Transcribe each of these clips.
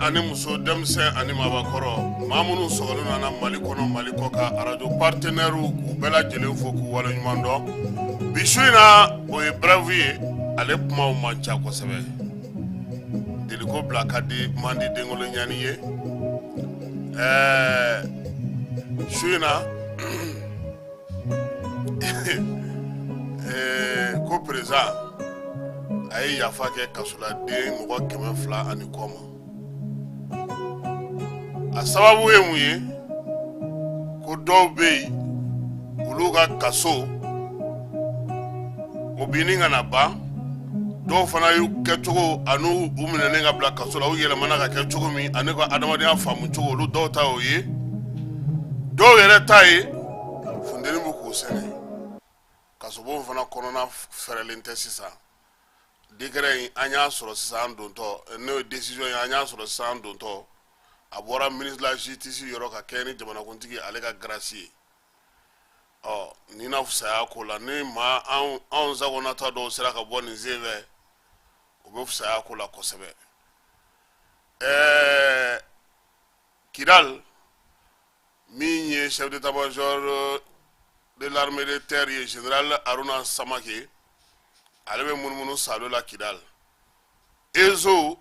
ani muso, denmisɛn ani maabakɔrɔ, maa minnu sɔgɔlen don an na Mali kɔnɔ, Mali kɔkan, arajo partenaires, k'u bɛɛ lajɛlen fo k'u waleɲuman dɔn. Bi su in na, o ye brève ye, ale kumaw man ca kosɛbɛ. Deliko bila ka di man di denkolo ɲani ye. Ɛɛ, su in na, ko président a ye yafa kɛ kasoladen mɔgɔ 200 ani kɔ ma. A sababu ye mun ye? Ko dɔw bɛ yen, olu ka kaso o binni ka na ban. Dɔw fana y'u kɛcogo ani u minɛnen ka bila kaso la, u yɛlɛmana ka kɛ cogo min ani ka adamadenya faamu cogo, olu dɔw ta o ye. Dɔw yɛrɛ ta ye funteni bɛ k'u sɛgɛn. Kasobon fana kɔnɔna fɛrɛlen tɛ sisan. Décret in, an y'a sɔrɔ sisan an dontɔ, n'o ye décision ye, an y'a sɔrɔ sisan an dontɔ. A bɔra ministre de la justice yɔrɔ ka kɛ ni jamanakuntigi ale ka grâce ye. Ɔ, ni na fisaya ko la, ni maa anw sagonata dɔw sera ka bɔ nin sen fɛ, o bɛ fisaya ko la kosɛbɛ. Ɛɛ, Kidal, min ye chef d'état-major de l'armée de terre ye, général Haruna Samake, ale bɛ munumunu salo la Kidal. Ezo,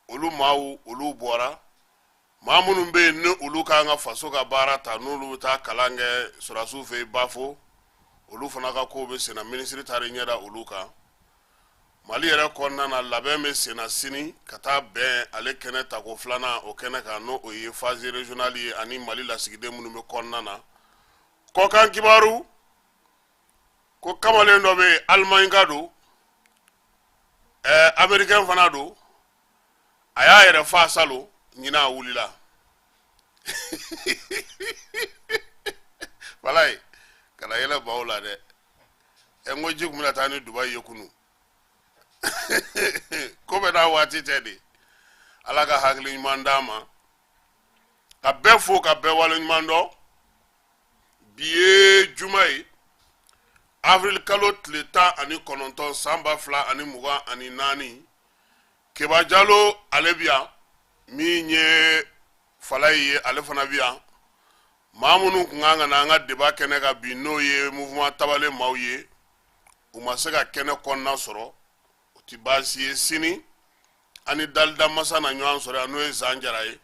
olu maaw, olu bɔra. Maa minnu bɛ yen ni olu k'an ka faso ka baara ta, n'olu bɛ taa kalan kɛ sɔrɔdasiw fɛ yen Bafo, olu fana ka kow bɛ senna. Minisiri taara ɲɛ da olu kan. Mali yɛrɛ kɔnɔna na, labɛn bɛ senna sini ka taa bɛn ale kɛnɛ tako filanan o kɛnɛ kan, n'o o ye phase régionale ye, ani Mali lasigiden minnu bɛ kɔnɔna na. Kɔkan kibaru, ko kamalen dɔ bɛ yen, Allemagne ka don, ɛɛ, américain fana don, a y'a yɛrɛ fa salon, ɲinan a wulila. Walayi, kana yɛlɛ baw la dɛ. Ɛ, n ko ji tun bɛna taa ni Dubayi ye kunu. Ko bɛ n'a waati tɛ de. Ala ka hakili ɲuman d'an ma, ka bɛɛ fo, ka bɛɛ wale ɲuman dɔn. Bi ye juma ye, avril kalo tile 19, san 2024. Keba Jalo, ale bi yan. Min ye Falayi ye, ale fana bi yan. Maa minnu tun kan ka na an ka débat kɛnɛ kan bi, n'o ye mouvement tabale maaw ye, u ma se ka kɛnɛ kɔnɔna sɔrɔ. O ti baasi ye, sini ani dalida masa na ɲɔgɔn sɔrɔ yan, n'o ye Zan Jara ye.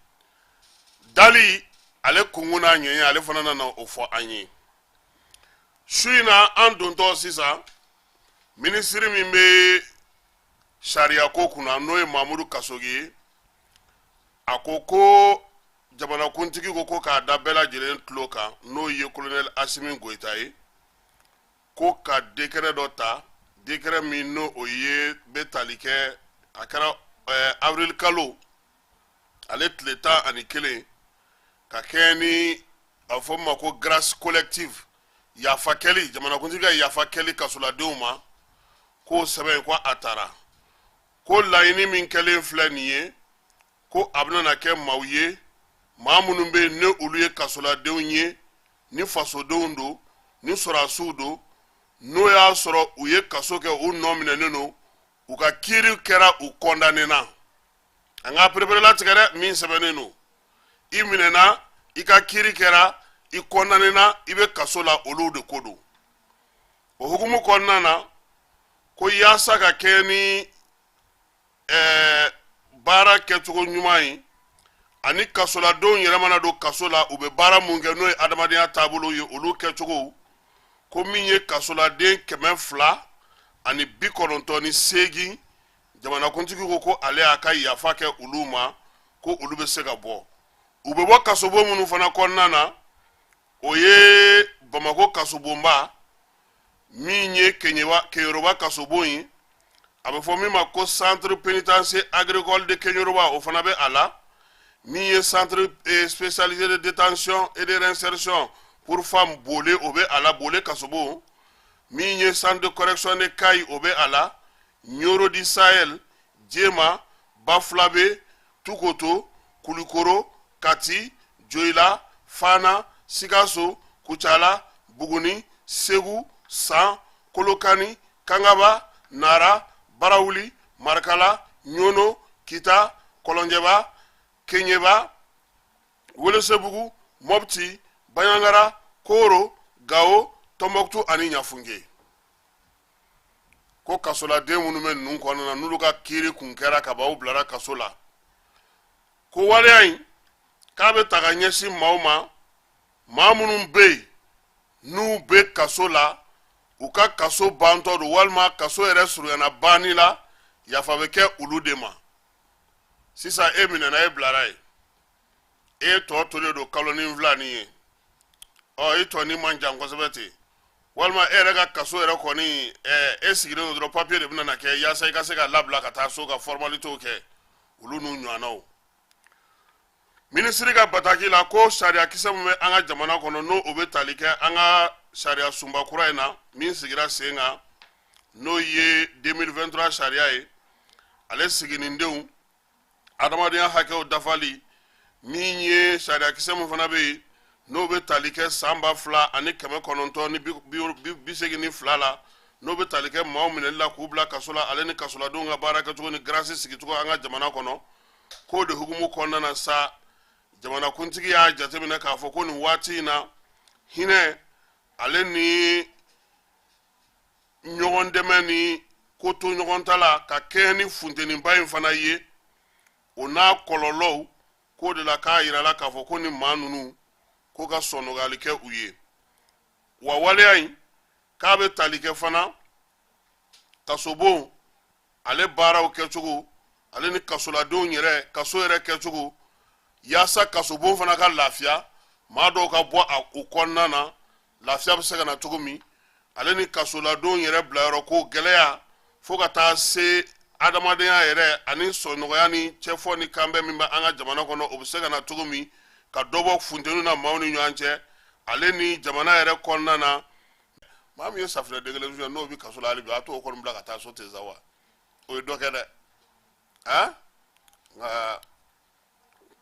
Dali ale kunkun n'a ɲɛɲɛ, ale fana nana o fɔ an ye su in na. An dontɔ sisan, minisiri min bɛ sariya ko kunna, n'o ye Mamudu Kasoge ye, a ko ko jamanakuntigi ko ko k'a da bɛɛ lajɛlen tulo kan, n'o ye colonel Asimi Goyita ye, ko ka décret dɔ ta, décret min n'o o ye bɛ tali kɛ, a kɛra avril kalo ale tile 11, ka kɛ ni a fɔ min ma ko grâce collective, yafa kɛli, jamanakuntigi ka yafa kɛli kasoladenw ma, k'o sɛbɛn ko a taara, ko laɲini min kɛlen filɛ nin ye, ko a bɛna kɛ maaw ye, maa minnu bɛ yen ni olu ye kasoladenw ye, ni fasodenw don, ni sɔrɔdasiw don, n'o y'a sɔrɔ u ye kaso kɛ, u nɔ minɛnen don, u ka kiiri kɛra, u kɔndanena. An ka pereperelatigɛ dɛ, min sɛbɛnnen don, i minɛna, i ka kiiri kɛra, i kɔndanena, i bɛ kaso la, olu de ko don. O hukumu kɔnɔna na, ko yaasa ka kɛ ni baara kɛcogo ɲuman ye, ani kasoladenw yɛrɛ mana don kaso la, u bɛ baara mun kɛ, n'o ye adamadenya taabolo ye, olu kɛcogo, ko min ye kasoladen 298, jamanakuntigi ko ko ale y'a ka yafa kɛ olu ma, ko olu bɛ se ka bɔ. U bɛ bɔ kasobon minnu fana kɔnɔna na, o ye Bamakɔ kasobonba, min ye Keɲeroba kasobon ye, a bɛ fɔ min ma ko centre pénitentiaire agricole de Keɲeroba, o fana bɛ a la, min ye centre spécialisé de détention et de réinsertion pour femmes Bole, o bɛ a la, Bole kasobon, min ye centre de correction de Kayi, o bɛ a la, Nioro du Sahel, Jema, Bafulabe, Tukoto, Kulikoro, Kati, Joyila, Fana, Sikaso, Kucala, Buguni, Segu, San, Kolokani, Kangaba, Nara, Barawuli, Marikala, Ɲono, Kita, Kɔlɔnjɛba. Keɲeba, Welesebugu, Mɔpti, Banjagara, Koro, Gawo, Tɔnbɔkutu ani Ɲafunke. Ko kasoladen minnu bɛ ninnu kɔnɔna na, n'olu ka kiiri kun kɛra ka ban, u bilara kaso la, ko waleya in k'a bɛ ta ka ɲɛsin maaw ma, maa minnu bɛ yen n'u bɛ kaso la, u ka kaso bantɔ don walima kaso yɛrɛ surunyana banni la, yafa bɛ kɛ olu de ma. Sisan e minɛna, e bilara yen, e tɔ tolen don kalo ni filanin ye, ɔ i tɔ ni man jan kosɛbɛ ten, walima e yɛrɛ ka kaso yɛrɛ kɔni, e sigilen don dɔrɔn, papiye de bɛna na kɛ yaasa i ka se ka labila ka taa so ka formalitéw kɛ, olu n'u ɲɔgɔnnaw. Minisiri ka bataki la, ko sariyakisɛ min bɛ an ka jamana kɔnɔ, n'o o bɛ tali kɛ an ka sariya sunba kura in na min sigira sen kan, n'o ye 2023 sariya ye, ale siginindenw adamadenya hakɛw dafali, min ye sariyakisɛ min fana bɛ yen n'o bɛ tali kɛ san 2982 la, n'o bɛ tali kɛ maaw minɛli la k'u bila kaso la, ale ni kasoladenw ka baara kɛcogo ni grâce sigicogo an ka jamana kɔnɔ, k'o de hukumu kɔnɔna na sa, jamanakuntigi y'a jateminɛ k'a fɔ ko nin waati in na, hinɛ ale ni ɲɔgɔn dɛmɛ ni ko to ɲɔgɔn ta la ka kɛɲɛ ni funteniba in fana ye, o n'a kɔlɔlɔw, k'o de la k'a yirala k'a fɔ ko ni maa ninnu ko ka sɔnnɔgɔyali kɛ u ye. Wa waleya in k'a bɛ tali kɛ fana kasobon ale baaraw kɛcogo, ale ni kasoladenw yɛrɛ kaso yɛrɛ kɛcogo, yaasa kasobon fana ka lafiya, maa dɔw ka bɔ a u kɔnɔna na, lafiya bɛ se ka na cogo min, ale ni kasoladenw yɛrɛ bilayɔrɔ ko gɛlɛya, fo ka taa se adamadenya yɛrɛ ani sɔnɔgɔya ni cɛfɔ ni kanbɛn min bɛ an ka jamana kɔnɔ, o bɛ se ka na cogo min ka dɔ bɔ funteni na maaw ni ɲɔgɔn cɛ, ale ni jamana yɛrɛ kɔnɔna na. Maa min ye safunɛ den kelen suɲɛ, n'o bɛ kaso la hali bi, a t'o kɔni bila ka taa so ten sa wa? O ye dɔ kɛ dɛ. Han, nka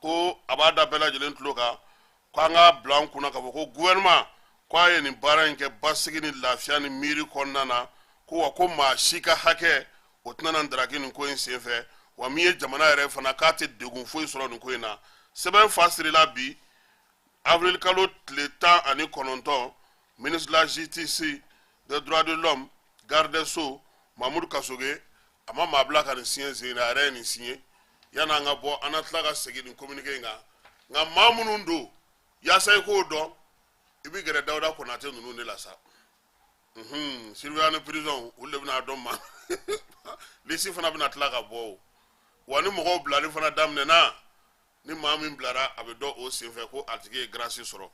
ko a b'a da bɛɛ lajɛlen tulo kan ko an k'a bila an kunna k'a fɔ ko gouvernement ko a ye nin baara in kɛ basigi ni lafiya ni miiri kɔnɔna na, ko wa ko maa si ka hakɛ o tɛna na daraki nin ko in senfɛ, wa min ye jamana yɛrɛ fana k'a tɛ degun foyi sɔrɔ nin ko in na. Sɛbɛn fasirila bi avril kalo tile 19, ministre de la Justice, des Droits de l'Homme, garde des Sceaux, Mamudu Kasoge, a ma maa bila ka nin siɲɛ sen na, a yɛrɛ ye nin siɲɛ. Yan'an ka bɔ, an na tila ka segin nin communiqué in kan. Nka maa minnu don, yaasa i k'o dɔn, i bɛ gɛrɛ Dawuda Konate ninnu de la sa, surveillant de prison, olu de bɛna dɔn. Ma liste fana bɛna tila ka bɔ o wa, ni mɔgɔw bilali fana daminɛna, ni maa min bilara, a bɛ dɔn o senfɛ ko a tigi ye grâce sɔrɔ.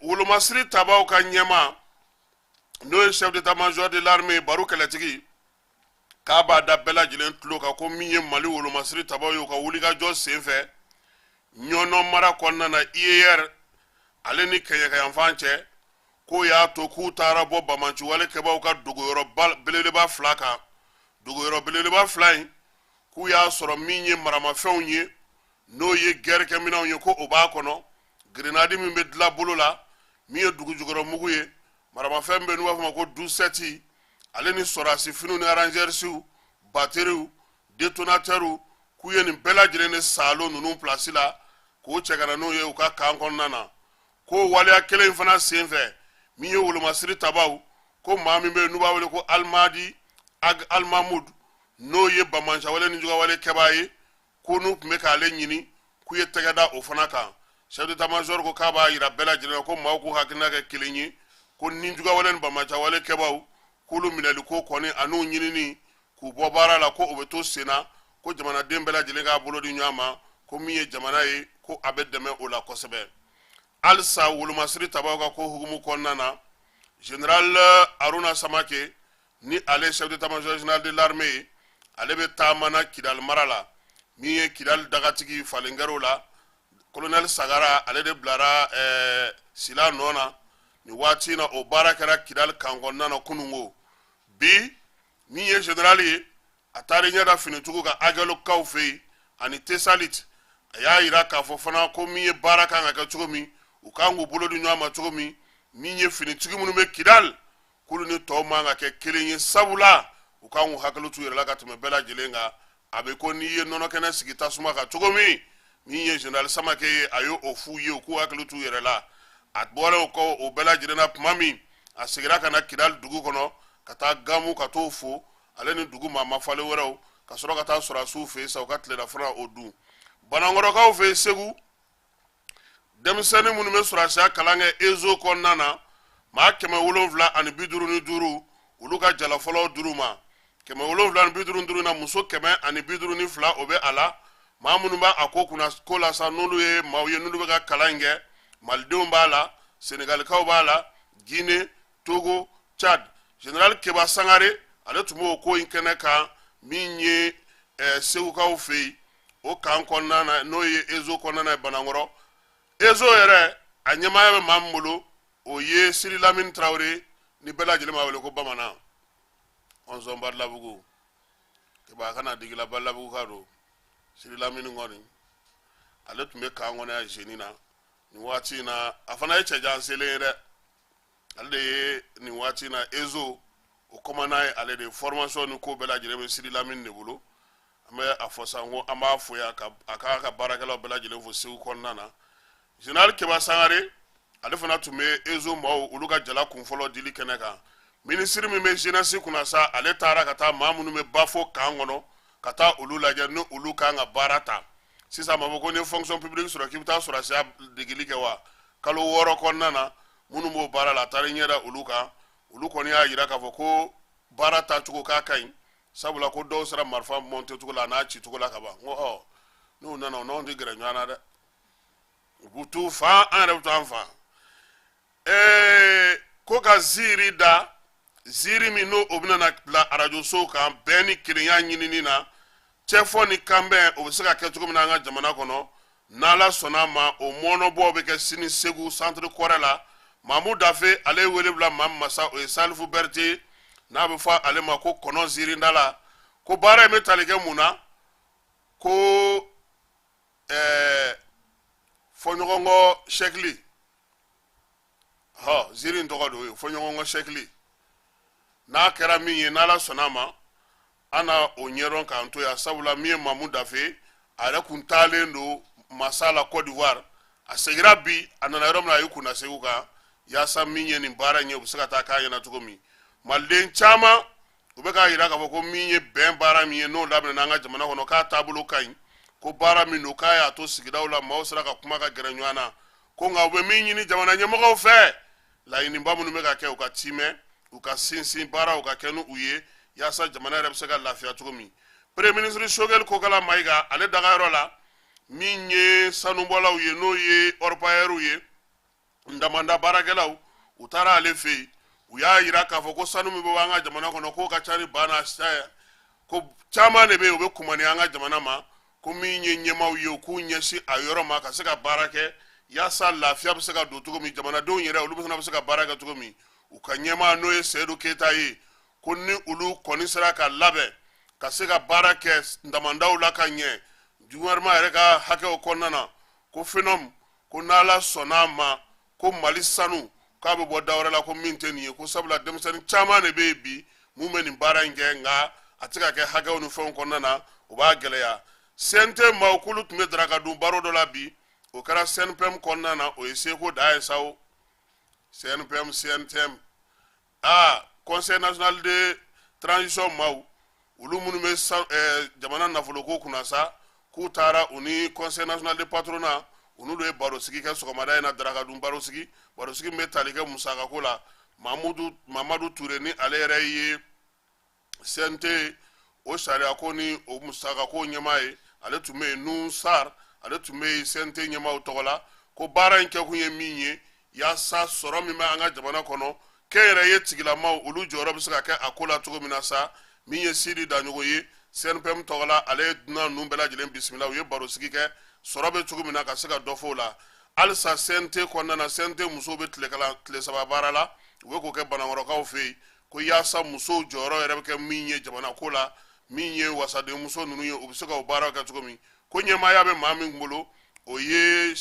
Wolomasiri tabaw ka ɲɛmaa, n'o ye chef d'état major de l'armée Baru Kɛlɛtigi, k'a b'a da bɛɛ lajɛlen tulo kan ko min ye Mali wolomasiri tabaw ye, u ka wulikajɔ senfɛ Ɲɔnɔ mara kɔnɔna na, IER ale ni kɛɲɛkayanfan cɛ, k'o y'a to k'u taara bɔ banbaanciwale kɛbaaw ka dogoyɔrɔ belebeleba fila kan. Dogoyɔrɔ belebeleba fila in, k'u y'a sɔrɔ min ye maramafɛnw ye, n'o ye gɛrɛkɛminɛnw ye, ko o b'a kɔnɔ, grenadi min bɛ dilan bolo la, min ye dugujukɔrɔ mugu ye, maramafɛn bɛ n'u b'a fɔ ma ko 12-7, ale ni sɔrɔdasi finiw ni rangers, bateriw, détonateurw, k'u ye nin bɛɛ lajɛlen de saalo ninnu pilasi la k'o cɛ ka na n'o ye u ka kan kɔnɔna na. Ko waleya kelen in fana senfɛ, min ye wolomasiri tabaw, ko maa min bɛ yen n'u b'a wele ko Alimadi Ag Alimamud, n'o ye banbaanciwale ni jugawale kɛbaa ye, ko n'u tun bɛ k'ale ɲini, k'u ye tɛgɛ da o fana kan. Chef d'état major ko k'a b'a yira bɛɛ lajɛlen na ko maaw k'u hakilina kɛ kelen ye, ko ni jugawale ni banbaanciwale kɛbaaw, k'olu minɛli ko kɔni an'u ɲinini k'u bɔ baara la, ko o bɛ to sen na, ko jamanaden bɛɛ lajɛlen k'a bolo di ɲɔgɔn ma, ko min ye jamana ye, ko a bɛ dɛmɛ o la kosɛbɛ. Halisa wolomasiri tabaw ka ko hukumu kɔnɔna na, général Haruna Samake, ni ale chef d'état major général de l'armée ye, ale bɛ taama na Kidali mara la. Min ye Kidali dagatigi falenkɛrɛw la, colonel Sagara, ale de bilara Sila nɔ na nin waati in na. O baara kɛra Kidali kan kɔnɔna na kununko. Bi, min ye général ye, a taara ɲɛ da finitigiw kan Aguelhok fɛ yen ani Tesalit. A y'a yira k'a fɔ fana ko min ye baara kan ka kɛ cogo min, u kan k'u bolo di ɲɔgɔn ma cogo min, min ye finitigi minnu bɛ Kidali, k'olu ni tɔw man ka kɛ kelen ye, sabula u kan k'u hakili t'u yɛrɛ la ka tɛmɛ bɛɛ lajɛlen kan. A bɛ ko n'i ye nɔnɔ kɛnɛ sigi tasuma kan cogo min, min ye général Samake ye, a ye o f'u ye, u k'u hakili t'u yɛrɛ la. A bɔra o kɔ o bɛɛ lajɛlen na tuma min, a seginna ka na Kidali dugu kɔnɔ ka taa Gamu ka t'o fo, ale ni dugu maa mafalen wɛrɛw, ka sɔrɔ ka taa sɔrɔdasiw fɛ yen sa, u ka tilelafana o dun. Banankɔrɔkaw fɛ yen Segu, denmisɛnnin minnu bɛ sɔrɔdasiya kalan kɛ ESO kɔnɔna na, maa 755, olu ka jala fɔlɔ dir'u ma. 755 na, muso 152, o bɛ a la. Maa minnu b'a a ko kunna ko la sa, n'olu ye maaw ye n'olu bɛ ka kalan in kɛ, malidenw b'a la, senegalikaw b'a la, Guinée, Togo, Tchad. Général Keba Sangare, ale tun b'o ko in kɛnɛ kan min ye segukaw fɛ yen, o kan kɔnɔna na, n'o ye ESO kɔnɔna na ye Banankɔrɔ. ESO yɛrɛ, a ɲɛmaaya bɛ maa min bolo, o ye Siri Lamini Tarawele, ni bɛɛ lajɛlen b'a wele ko Bamanan ɔnzɔn Balabugu. Keba, a kana digi la, Balabugu ka don. Siri Lamini kɔni, ale tun bɛ kan kɔnɔ yan zeni na nin waati in na. A fana ye cɛjan selen ye dɛ. Ale de ye nin waati in na ESO o commandant ye, ale de ye formation ni ko bɛɛ lajɛlen bɛ Siri Lamini de bolo. An bɛ a fɔ sa ko an b'a fo yan, ka a k'a ka baarakɛlaw bɛɛ lajɛlen fo Segu kɔnɔna na. Général Keba Sangare, ale fana tun bɛ ESO maaw olu ka jala kunfɔlɔ dili kɛnɛ kan. Minisiri min bɛ jeunesse kunna sa, ale taara ka taa maa minnu bɛ Bafo kan kɔnɔ, ka taa olu lajɛ ni olu kan ka baara ta sisan. Ma fɔ ko ni ye fonction publique sɔrɔ k'i bɛ taa sɔrɔdasiya degeli kɛ wa? Kalo 6 kɔnɔna na, minnu b'o baara la, a taara ɲɛ da olu kan. Olu kɔni y'a jira k'a fɔ ko baara taacogo k'a ka ɲi, sabula ko dɔw sera marifa monter cogo la, a n'a ci cogo la ka ban. N ko ɔ, n'u nana, u n'anw tɛ gɛrɛ ɲɔgɔn na dɛ, u b'u t'u fan, an yɛrɛ bɛ to an fan. Ko ka ziiri da, ziiri min n'o o bɛna bila arajosow kan, bɛn ni kelenya ɲinini na, cɛfɔ ni kanbɛn, o bɛ se ka kɛ cogo min na an ka jamana kɔnɔ, n'Ala sɔnna a ma, o mɔnɔbɔ bɛ kɛ sini Segu centre kɔrɛ la. Mamu Dafe, ale ye wele bila maa min ma sa, o ye Salifu Berete, n'a bɛ fɔ ale ma ko Kɔnɔ Ziirindala. Ko baara in bɛ tali kɛ mun na? Ko fɔɲɔgɔnkɔ sɛkili hɔ, ziiri in tɔgɔ de ye fɔɲɔgɔnkɔ sɛkili. N'a kɛra min ye, n'Ala sɔnna a ma, an na o ɲɛdɔn k'an to yan, sabula min ye Mamu Dafe, a yɛrɛ kun taalen don masala Côte d'Ivoire, a segira bi, a nana yɔrɔ min na, a y'i kun da Segu kan, yaasa min ye nin baara in ye, u bɛ se ka taa k'a ɲɛna cogo min. Maliden caman, u bɛ k'a jira k'a fɔ ko min ye bɛn baara min ye, n'o daminɛna an ka jamana kɔnɔ, k'a taabolo ka ɲi, ko baara min don, k'a y'a to sigidaw la maaw sera ka kuma ka gɛrɛ ɲɔgɔn na. Ko nka u bɛ min ɲini jamana ɲɛmɔgɔw fɛ, laɲiniba minnu bɛ ka kɛ, u ka timɛ, u ka sinsin baaraw ka kɛ ni u ye, yaasa jamana yɛrɛ bɛ se ka lafiya cogo min. Premier ministre Choguel Kokala Mayiga, ale dagayɔrɔ la, min ye sanubɔlaw ye, n'o ye orpailleurw ye, damanda baarakɛlaw, u taara ale fɛ yen. U y'a jira k'a fɔ ko sanu min bɛ bɔ an ka jamana kɔnɔ, k'o ka ca ni ba n'a siya ye, ko caman de bɛ yen, u bɛ kumani an ka jamana ma. Ko min ye ɲɛmaaw ye, u k'u ɲɛsin a yɔrɔ ma ka se ka baara kɛ, yaasa lafiya bɛ se ka don cogo min, jamanadenw yɛrɛ, olu fana bɛ se ka baara kɛ cogo min. U ka ɲɛmaa, n'o ye Seyidu Keyita ye, ko ni olu kɔni sera ka labɛn ka se ka baara kɛ damandaw la ka ɲɛ, gouvernement yɛrɛ ka hakɛw kɔnɔna na, ko FENOM, ko n'Ala sɔnna a ma, ko Mali sanu k'a bɛ bɔ da wɛrɛ la, ko min tɛ nin ye, ko sabula denmisɛnnin caman de bɛ yen bi mun bɛ nin baara in kɛ, nka a tɛ ka kɛ hakɛw ni fɛnw kɔnɔna na, o b'a gɛlɛya. CNT maaw k'olu tun bɛ daraka dun baro dɔ la bi, o kɛra CNPM kɔnɔna na. O ye seko dan ye sa o, CNPM, CNTM, aa Conseil national de transition maaw, olu minnu bɛ jamana nafoloko kunna sa, k'u taara u ni Conseil national de patronat, u n'olu ye barosigi kɛ sɔgɔmada in na, darakadun barosigi, barosigi min bɛ tali kɛ musakako la. Mamadu Ture, ni ale yɛrɛ ye CNT o sariyako ni o musakako ɲɛmaa ye, ale tun bɛ yen. Nun Sar, ale tun bɛ yen CNT ɲɛmaaw tɔgɔ la. Ko baara in kɛkun ye min ye, yaasa sɔrɔ min bɛ an ka jamana kɔnɔ, kɛnyɛrɛye tigilamaw, olu jɔyɔrɔ bɛ se ka kɛ a ko la cogo min na sa. Min ye Sidi Daɲogo ye CNPM tɔgɔ la, ale ye dunan ninnu bɛɛ lajɛlen bisimila. U ye barosigi kɛ sɔrɔ bɛ cogo min na, ka se ka dɔ fɔ o la halisa. CNT kɔnɔna na, CNT musow bɛ tile 3 baara la, u bɛ k'o kɛ Banankɔrɔkaw fɛ yen, ko yaasa musow jɔyɔrɔ yɛrɛ bɛ kɛ min ye jamana ko la, min ye wasaden muso ninnu ye, u bɛ se ka o baaraw kɛ cogo min. Ko ɲɛmaaya bɛ maa min bolo, o ye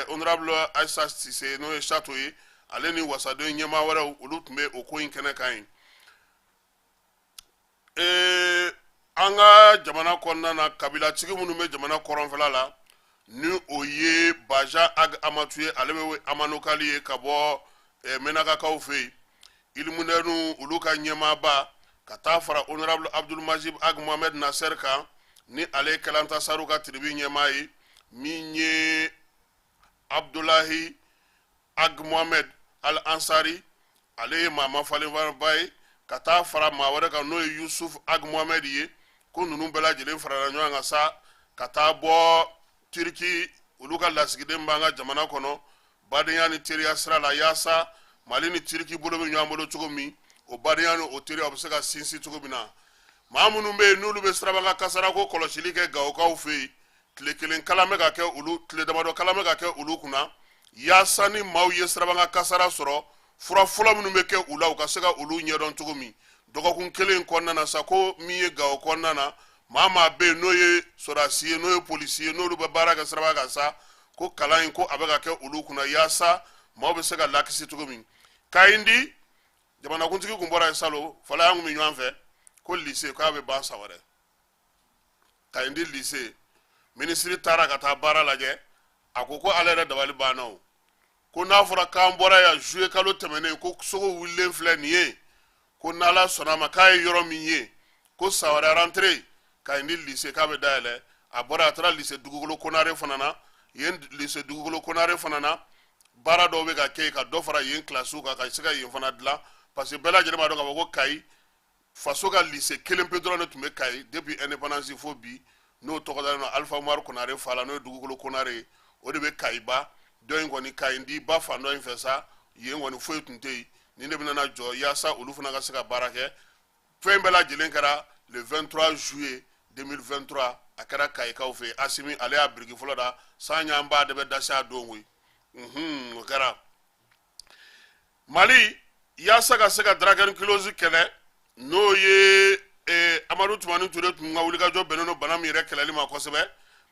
honorable Ayisa Sise, n'o ye Sato ye, ale ni wasaden ɲɛmaa wɛrɛw, olu tun bɛ o ko in kɛnɛ kan yen. An an ka jamana kɔnɔna na, kabilatigi minnu bɛ jamana kɔrɔnfɛla la, ni o ye Bajan Ag Amatu ye, ale bɛ Amanokali ye ka bɔ Menakakaw fɛ yen, Ilimudɛnu olu ka ɲɛmaaba, ka taa fara honorable Abdul Majib Ag Mohamed Nasser kan, ni ale ye Kalantasaru ka tribu ɲɛmaa ye, min ye Abdulahi Ag Mohamed Al Ansari, ale ye maa mafalenba ye, ka taa fara maa wɛrɛ kan, n'o ye Yusuf Ag Mohamed ye, ko ninnu bɛɛ lajɛlen farala ɲɔgɔn kan sa ka taa bɔ Turiki olu ka lasigiden b'an ka jamana kɔnɔ, badenya ni teriya sira la, yaasa Mali ni Turiki bolo bɛ ɲɔgɔn bolo cogo min, o badenya ni o teriya o bɛ se ka sinsin cogo min na. Maa minnu bɛ yen n'olu bɛ sirabakan kasarako kɔlɔsili kɛ Gawokaw fɛ yen, tile kelen kalan bɛ ka kɛ olu, tile damadɔ kalan bɛ ka kɛ olu kunna, yaasa ni maaw ye sirabakan kasara sɔrɔ, fura fɔlɔ minnu bɛ kɛ u la, u ka se ka olu ɲɛdɔn cogo min. Dɔgɔkun kelen kɔnɔna na sa, ko min ye Gawo kɔnɔna na, maa maa bɛ yen n'o ye sɔrɔdasi ye, n'o ye polisi ye, n'olu bɛ baara kɛ siraba kan sa, ko kalan in ko a bɛ ka kɛ olu kunna, yaasa maaw bɛ se ka lakisi cogo min. Kayindi jamanakuntigi kun bɔra yen salon, fala an kun bɛ ɲɔgɔn fɛ, ko lycée k'a bɛ ban san wɛrɛ. Kayindi lycée minisiri taara ka taa baara lajɛ, a ko ko ale yɛrɛ dabali banna o, ko n'a fɔra k'an bɔra yan juillet kalo tɛmɛnen, ko sogo wulilen filɛ nin ye, ko n'ala sɔnna a ma, k'a ye yɔrɔ min ye, ko san wɛrɛ rentrée Kayindi lycée k'a bɛ dayɛlɛ. A bɔra, a taara lycée Dugukolo Konare fana na. Yen lycée Dugukolo Konare fana na, baara dɔw bɛ ka kɛ yen ka dɔ fara yen kilasiw kan, ka se ka yen fana dilan, parce que bɛɛ lajɛlen b'a dɔn k'a fɔ ko Kayi faso ka lycée kelen pe dɔrɔn de tun bɛ Kayi depuis indépendance fo bi, n'o tɔgɔ dalen don Alpha Umaru Konare fa la, n'o ye Dugukolo Konare ye, o de bɛ Kayi ba dɔ in kɔni, Kayindi ba fan dɔ in fɛ sa. Yen kɔni foyi tun tɛ yen. Nin de bɛna jɔ yaasa olu fana ka se ka baara kɛ. Fɛn bɛɛ lajɛlen kɛra le 23 juillet 2023, a kɛra Kayikaw fɛ. Asimi ale y'a biriki fɔlɔ da, san y'an ba de bɛ dasi a don koyi. O kɛra Mali yaasa ka se ka dracunculose kɛlɛ, n'o ye Amadu Tumani Ture tun ka wulikajɔ bɛnnen don bana min yɛrɛ kɛlɛli ma kosɛbɛ.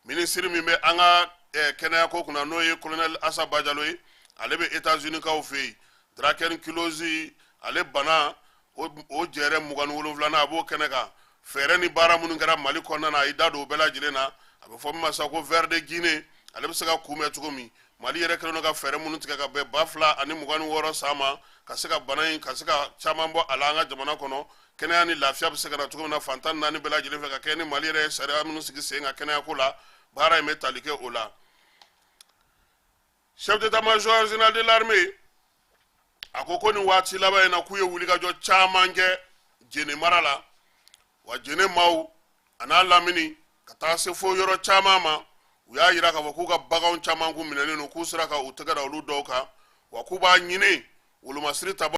Minisiri min bɛ an ka kɛnɛyako kunna, n'o ye colonel Asa Bajalo ye, ale bɛ États-Unis kaw fɛ yen. Dracunculose ale bana o jɛrɛ 27nan, a b'o kɛnɛ kan. Fɛɛrɛ ni baara minnu kɛra Mali kɔnɔna na, a y'i da don o bɛɛ lajɛlen na. A bɛ fɔ min ma sa ko ver de Guinée, ale bɛ se ka kunbɛn cogo min, Mali yɛrɛ kɛlen don ka fɛɛrɛ minnu tigɛ ka bɛn 2026 san ma, ka se ka bana in ka se ka caman bɔ a la an ka jamana kɔnɔ, kɛnɛya ni lafiya bɛ se ka na cogo min na fan 14 bɛɛ lajɛlen fɛ, ka kɛ ni Mali yɛrɛ ye sariya minnu sigi sen kan kɛnɛyako la, baara in bɛ tali kɛ o la. Chef d'état-major général de l'armée a ko ko nin waati laban in na, k'u ye wulikajɔ caman kɛ Jene mara la, wa Jene maaw a n'a lamini ka taa se fo yɔrɔ caman ma, u y'a yira k'a fɔ k'u ka baganw caman kun minɛnen don, k'u sera ka u tɛgɛ da olu dɔw kan, wa k'u b'a ɲini wolomasiri ta.